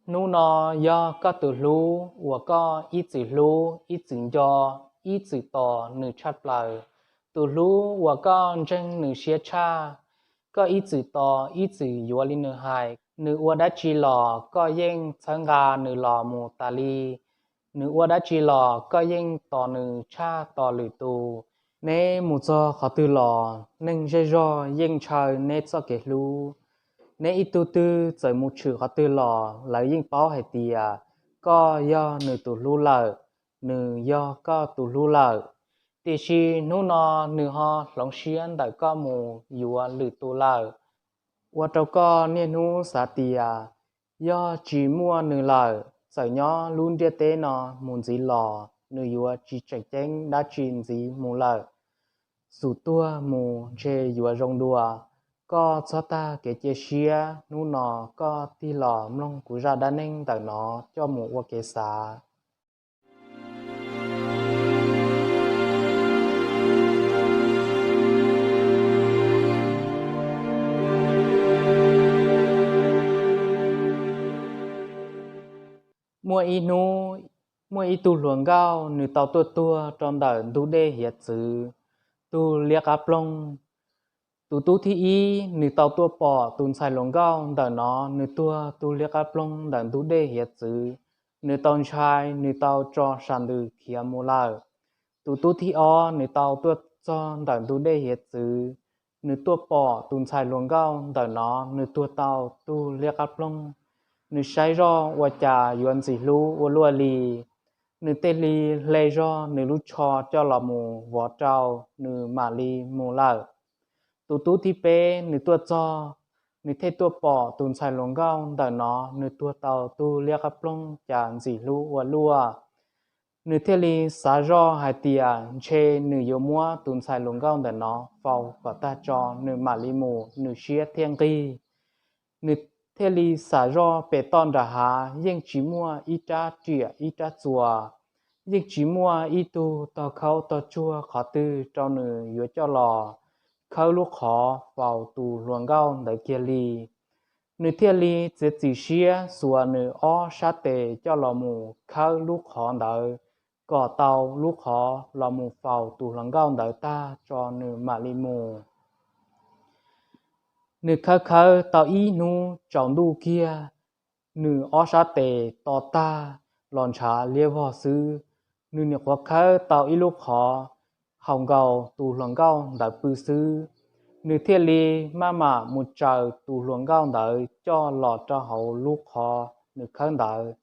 Hnub no yog koj tus hlub uas koj ib txwm hlub, ib txwm nco, ib txwm tos nws tshaj plaws. Tus hlub uas koj ntseeg nws siab tshaj, koj ib txwm tos ib txwm yuav li nws hais. Nws ua dab tsi los koj yeej txhawb nqa nws los mus tas li. Nws ua dab tsi los koj yeej tos nws tshaj tos lwm tus. Neb mus txog qhov twg los neeg zej zog yeej ntshaw neb txoj kev hlub. Neb ib tug twg txawm mus tshwm qhov twg los lawv yeej paub hais tias koj yog nws tus hlub lawm, nws yog koj tus hlub lawm. Tiam sis hnub no nws ho hloov siab ntawm koj mus yuav lwm tus lawm. Ua rau koj niaj hnub xav tias yog tsis muaj nws lawm, txawm nyob lub ntiaj teb no mus ntxiv los nws yuav tsis tseem ceeb dab tsi ntxiv mus lawm. Xum tuag mus ntshe yuav zoo dua. Koj txhob tag kev cia siab, hnub no koj tig los mloog kuv zaj dab neeg ntawm no coj mus ua kev xav. Muaj ib hnub, muaj ib tug hluas nkauj, nws tau tuaj tuag rau ntawm ntug dej hiav txwv, tug liab qab ploog. Tus tub thib ib, nws tau tuaj pom tus ntxhais hluas nkauj ntawm no, nws tuag tug liab qab ploog ntawm ntug dej hiav txwv. Nws tau ntshai, nws tau tso sam ntws khiav mus lawm. Tus tub thib ob, nws tau tuaj txog ntawm ntug dej hiav txwv, nws tuaj pom tus ntxhais hluas nkauj ntawm no, nws tuag tau tug liab qab ploog. Nws saib zoj ua cas yuav ntxim hlub ua luaj li. Nws thiaj li hle zog nws lub tsho coj los mus vov rau, nws mam li mus lawm. Tus tub thib peb, nws tuaj txog, nws thiaj tuaj pom tus ntxhais hluas nkauj ntawm no, nws tuag tau tug liab qab ploog cas ntxim hlub ua luaj. Nws thiaj li xav zoj hais tias ntshe nws yuav muab tus ntxhais hluas nkauj ntawm no faus kom tag tso, nws mam li mus, nws siab thiaj nqig. Nws thiaj li xav zoj pem toj nram hav, yeej tsis muaj ib rab riam ib rab txuas, yeej tsis muaj ib tug tog khaub tog tsuag qhov twg rau nws yuav coj los khawb lub qhov faus tus hluas nkauj ntawd kiag li. Nws thiaj li txiav txim siab xuas nws ob sab tes coj los mus khawb lub qhov ntawd, kom tau lub qhov los mus faus tus hluas nkauj ntawd tag tso nws mam li mus. Nws khawb khawb tau ib hnub tsaus ntuj kiag, nws ob sab tes to tag los ntshav liab vog xwb. Nws nyuam qhuav khawb tau ib lub qhov haus nkaus tus hluas nkauj ntawd pw xwb, nws thiaj li maj mam mus tsaws tus hluas nkauj ntawd coj los rau hauv lub qhov nws khawb ntawd.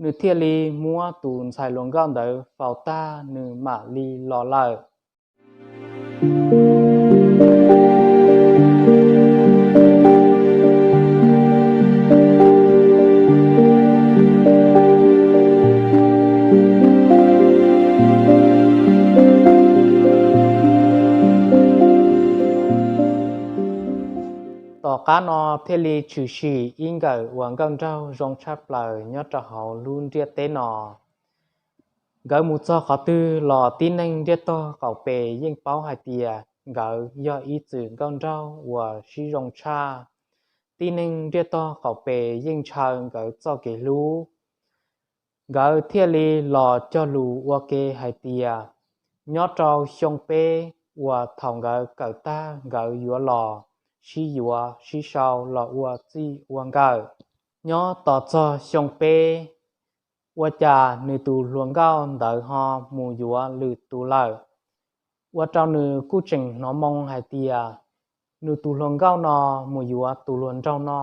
Nws thiaj li muab tus ntxhais hluas nkauj ntawd faus tag, nws mam li los lawm. Tom qab no thiaj li tshwm sim ib nkawm uas nkauj nraug zoo tshaj plaws nyob rau hauv lub ntiaj teb no. Nkawd mus txog qhov twg los tib neeg ntiaj tog qaum pes yeej paub hais tias nkawd yog ib txwm nkauj nraug uas sib zoo tshaj. Tib neeg ntiaj tog qaum pes yeej ntshaw nkawd txoj kev hlub. Nkawd thiaj li los cog lus ua ke hais tias nyob rau xyoo peb uas thaum nkawd kawm tag nkawd yuav los sib yuav sib sau los ua txij ua nkawm. Nyob tos txog xyoo peb, ua cas nws tus hluas nkauj ntawd ho mus yuav lwm tus lawm. Ua rau nws kuj tseem hnov moo hais tias nws tus hluas nkauj no mus yuav tus hluas nraug no,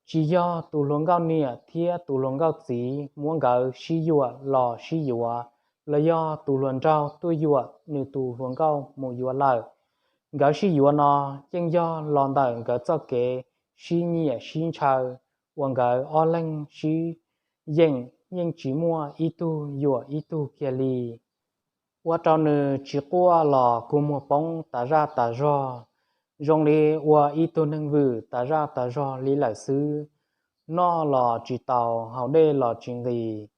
tsis yog tus hluas nkauj niam thiab tus hluas nkauj txiv muab nkawd sib yuam los sib yuav, los yog tus hluas nraug tuaj yuam nws tus hluas nkauj mus yuav lawm. Nkawd sib yuav no yeej yog los ntawm nkawd txoj kev sib nyiam sib ntshaw uas nkawd ob leeg sib yeem, yeej tsis muaj ib tug yuam ib tug kiag li. Ua rau nws tsis quaj los kua muag poob tas zaj tas zog, zoo li ua ib tug neeg vwm tas zaj tas zog li lawm xwb. Noj los tsis taus, haus dej los tsis nqis,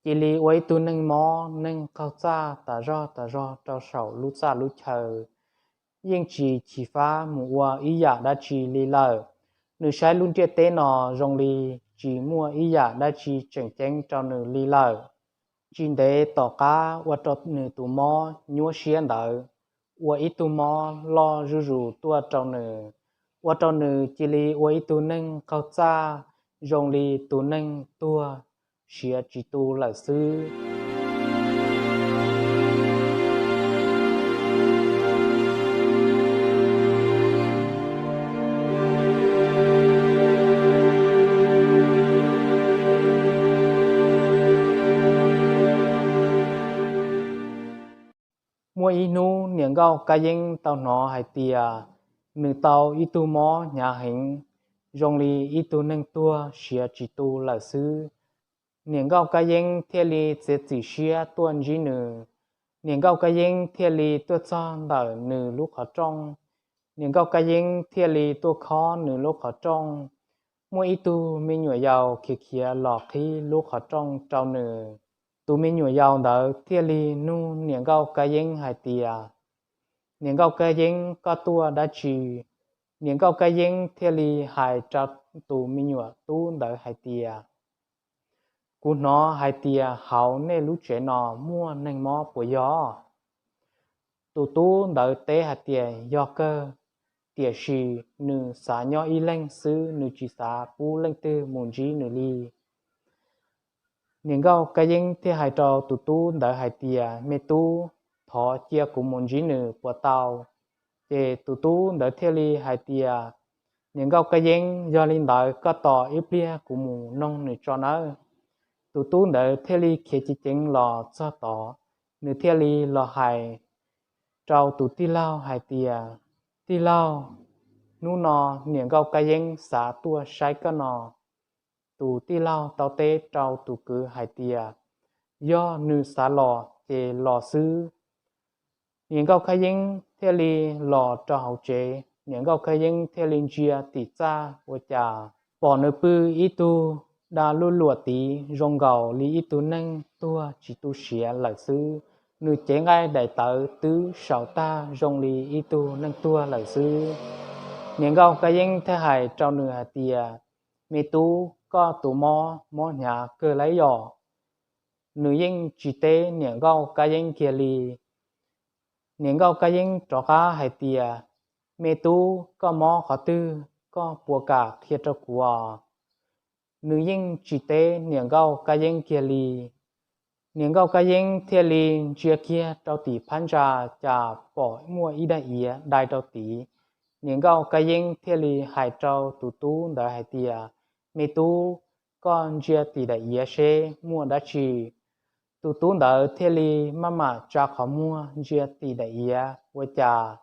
cia li ua ib tug neeg mob neeg qaug txaj tas zaj tas zog rau saum lub txaj lub chaw, yeej tsis chim fab mus ua ib yam dab tsi li lawm. Nws saib lub ntiaj teb no zoo li tsis muaj ib yam dab tsi tseem ceeb rau nws li lawm. Tsis ntev tom qab ua rau nws tus mob nyuaj siab ntawd ua ib tug mob loj zuj zus tuaj rau nws, ua rau nws cia li ua ib tug neeg qaug txaj zoo li tus neeg tuag siav tsis tu lawm xwb. Muaj ib hnub niam nkauj Kab Yeeb tau hnov hais tias nws tau ib tug mob hnyav heev, zoo li ib tug neeg tuag siav tsis tu lawm xwb. Niam nkauj Kab Yeeb thiaj li txiav txim siab tuaj ntsib nws. Niam nkauj Kab Yeeb thiaj li tuaj txog ntawm nws lub qhov rooj. Niam nkauj Kab Yeeb thiaj li tuaj khob nws lub qhov rooj. Muaj ib tug me nyuam yaus khiav khiav los qhib lub qhov rooj rau nws. Tus me nyuam yaus ntawd thiaj li nug niam nkauj Kab Yeeb hais tias, Niam nkauj Kab Yeeb, koj tuaj dab tsi? Niam nkauj Kab Yeeb thiaj li hais rau tus me nyuam tub ntawd hais tias, Kuv hnov hais tias hauv nej lub tsev no muaj neeg mob puas yog? Tus tub ntawd teb hais tias yog kawg, tiam sis nws xav nyob ib leeg xwb, nws tsis xav pub leej twg mus ntsib nws li. Niam nkauj Kab Yeeb thiaj hais rau tus tub ntawd hais tias, Me tub, thov cia kuv mus ntsib nws puas tau? Ces tus tub ntawd thiaj li hais tias, Niam nkauj Kab Yeeb, yog li ntawd koj tos ib pliag kuv mus noog nws tso nawb. Tus tub ntawd thiaj li khiav ceev ceev los txog tod, nws thiaj li los hais rau tus tij laug hais tias, Tij laug, hnub no niam nkauj Kab Yeeb xav tuaj saib koj no. Tus tij laug tau teb rau tus kwv hais tias, Yog nws xav los ces los xwb. Niam nkauj Kab Yeeb thiaj li los rau hauv tsev. Niam nkauj Kab Yeeb thiaj li ntsia tim txaj ua cas pom nws pw ib tug da luj luam tid zoo nkaus li ib tug neeg tuag tsis tu siav lawm xwb. Nws cev nqaij daim tawv twb saum tag zoo li ib tug neeg tuag lawm xwb. Niam nkauj Kab Yeeb thiaj hais rau nws hais tias, Me tub, koj tus mob mob hnyav kawg lawm yom? Nws yeej tsis teb niam nkauj Kab Yeeb kiag li. Niam nkauj Kab Yeeb rov qab hais tias, Me tub, koj mob qhov twg, koj puas kam qhia rau kuv os? Nws yeej tsis teb niam nkauj Kab Yeeb kiag li. Niam nkauj Kab Yeeb thiaj li ntsia kiag rau tim phab ntsa cas pom muaj ib daim iav dai rau tid. Niam nkauj Kab Yeeb thiaj li hais rau tus tub ntawd hais tias, Me tub, koj ntsia tim daim iav seb muaj dab tsi. Tus tub ntawd thiaj li maj mam tsa qhov muag ntsia tim daim iav ua cas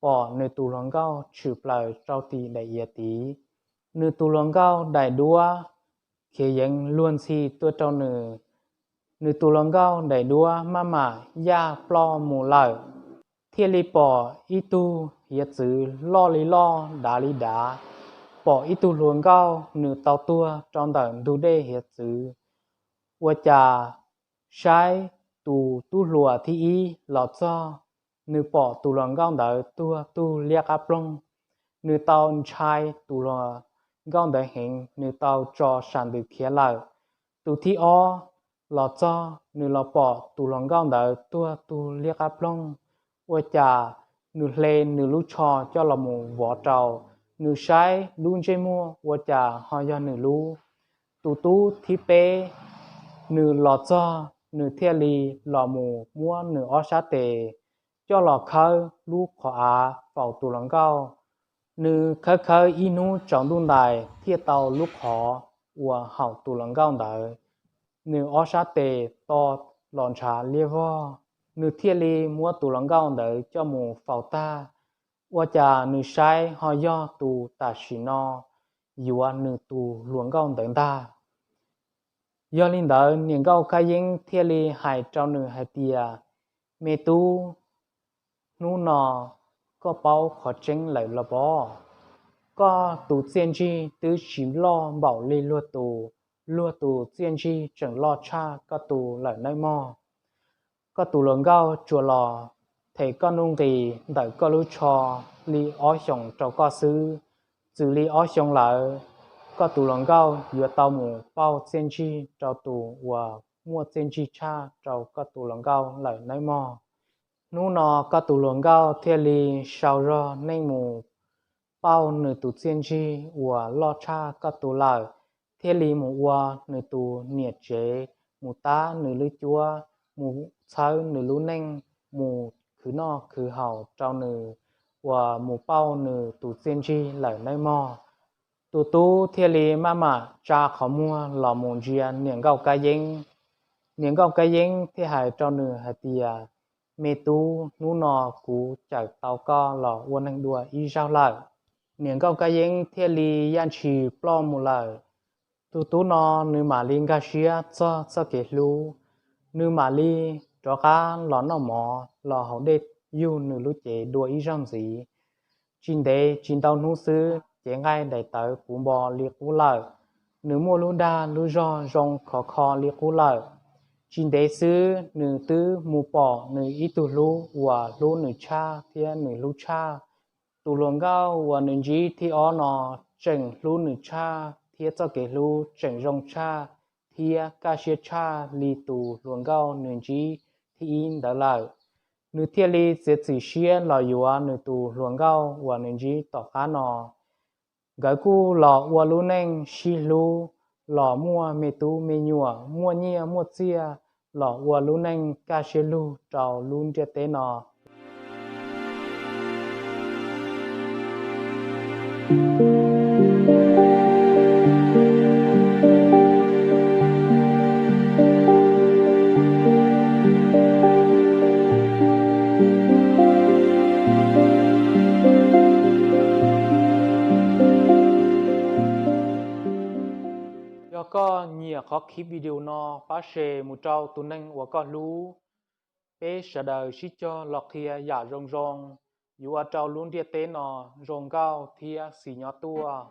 pom nws tus hluas nkauj tshwm plaws rau tim daim iav tid. Nws tus hluas nkauj daim duab khiav yeev luag ntxhi tuaj rau nws. Nws tus hluas nkauj daim duab maj mam yaj ploj mus lawm. Thiaj li pom ib tug hiav txwv loj li loj dav li dav, pom ib tug hluas nkauj nws tau tuag rau ntawm ntug dej hiav txwv. Ua cas saib tus tub hluas thib ib los txog, nws pom tus hluas nkauj ntawd tuag tug liab qab ploog. Nws tau ntshai tus hluas nkauj ntawd heev, nws tau tso sam ntws khiav lawm. Tus thib ob los txog, nws los pom tus hluas nkauj ntawd tuag tug liab qab ploog. Ua cas nws hle nws lub tsho coj los mus vov rau, nws saib lub ntsej muag ua cas ho yog nws lub. Tus tub thib peb nws los txog, nws thiaj li los mus muab nws ob sab tes coj los khawb lub qhov av faus tus hluas nkauj. Nws khawb khawb ib hnub tsaus ntuj ntais thiaj tau lub qhov uas haum tus hluas nkauj ntawd. Nws ob sab tes to los ntshav liab vog, nws thiaj li muab tus hluas nkauj ntawd coj mus faus tag. Ua cas nws saib ho yog tus tam sim no yuav nws tus hluas nkauj ntawd ntag. Yog li ntawd niam nkauj Kab Yeeb thiaj li hais rau nws hais tias, Me tub, hnub no koj paub qhov tseeb lawm los pob? Koj tus txiaj ntsig twb tsis loj npaum li luag tus, luag tus txiaj ntsig tseem loj tshaj koj tus lawm nawb mog. Koj tus hluas nkauj tsuas los them koj nuj nqis ntawm koj lub tsho li ob xyoos rau koj xwb. Txwm li ob xyoos lawm, koj tus hluas nkauj yuav tau mus pauj txiaj ntsig rau tus uas muaj txiaj ntsig tshaj rau koj tus hluas nkauj lawm nawb mog. Hnub no koj tus hluas nkauj thiaj li sau zog neej mus pauj nws tus txiaj ntsig uas loj tshaj koj tus lawm, thiaj li mus ua nws tus niam tsev, mus tab nws lub cuab, mus txhawb nws lub neej, mus khwv noj khwv haus rau nws uas mus pauj nws tus txiaj ntsig lawm nawb mog. Tus tub thiaj li maj mam tsa qhov muag los mus ntsia niam nkauj kab yeeb. Niam nkauj kab yeeb thiaj hais rau nws hais tias, me tub, hnub no kuv cawm tau koj los ua neeg dua ib zaug lawm. Niam nkauj kab yeeb thiaj li yaj ntshis ploj mus lawm. Tus tub no nws mam li nkag siab txog txoj kev hlub, nws mam li rov qab los noj mov los haus dej yug nws lub cev dua ib zaug ntxiv. Tsis ntev tsis ntau hnub xwb, cev nqaij daim tawv puv npo li qub lawm, nws muaj lub dag lub zog zoo khov kho li qub lawm. Tsis ntev xwb nws twb mus pom nws ib tug hlub uas hlub nws tshaj thiab nws hlub tshaj. Tus hluas nkauj uas nws ntsib thib ob no tseem hlub nws tshaj thiab txoj kev hlub tseem zoo tshaj thiab kaj siab tshaj li tus hluas nkauj nws ntsib thib ib ntawd lawm. Nws thiaj li txiav txim siab los yuav nws tus hluas nkauj uas nws ntsib tom qab no. Nkawd kuj los ua lub neej sib hlub, los muaj me tub me nyuam, muaj nyiaj muaj txiaj, los ua lub neej kaj siab lug rau lub ntiaj teb no. Yog koj nyiam qhov clip video no, pab share mus rau tus neeg uas koj hlub. Peb sawv daws sib cog los qhia yam zoo zoo, yuav ua rau lub ntiaj teb no zoo nkauj thiab xis nyob tuaj.